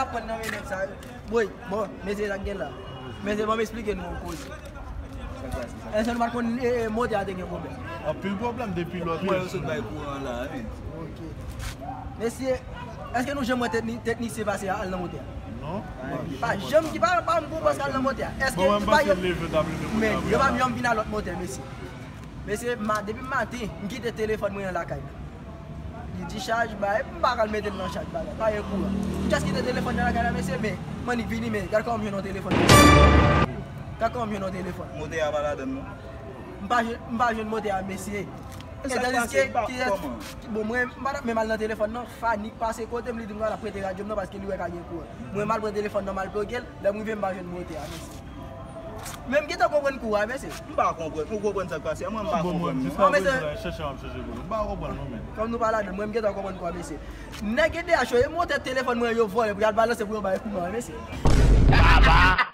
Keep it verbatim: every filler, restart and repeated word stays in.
m ap pran nan men nèg sa yo. Boy, bon, mesye, sa k gen la. Mesye, ban m eksplike nou yon koze. Èske nou pa t konn, e, e, motè a te gen pwoblèm? Anpil pwoblèm depi lòt. Kòman yo sot bay kouran la, wi. Ok. Mesye, èske nou janm wè tekni-, teknisyen pase al nan motè a? Non. Pa janm ki pa, pa m gon pase al nan motè a. Èske nou pa yon, men yo pa m janm vin a lòt motè, mesye. Mesye, ma, depi maten, m kite telefòn mwen an lakay la. Li dichaj, bay, m pa ka al mete l nan chaj, bagay, pa gen kouran. M just kite telefòn nan lakay la, mesye, men, m annik vini, men, gad kòman m jwenn yon telefòn. Gad kòman m jwenn yon telefòn. Motè a pa ladann, non? M pa jwenn, m pa jwenn motè a, mesye. E tandiske, ki, bon, mwen, m pa t ap menm al nan telefòn, non. Fanik pase kote m, li di m, "Al prete radyo m, non, paske li wè ka gen kouran." Mwen, m al pran telefòn nan, m al ploge l, lè m rive, m pa jwenn motè a, mesye. Men m gentan konprann kou a, mesye. M pa konprann. Ou konprann sa k pase? Mwen, m pa konprann, non. Bon, mwen, jiska prezan, chèche m ap chèche pou nou. M pa konprann, non, men. Kòm nou pa ladan, mwen, m gentan konprann kou a, mesye. Nèg ede a cho, e motè telefòn mwen yo vòlè pou y al balanse pou yo bay kouran, mesye. Baba!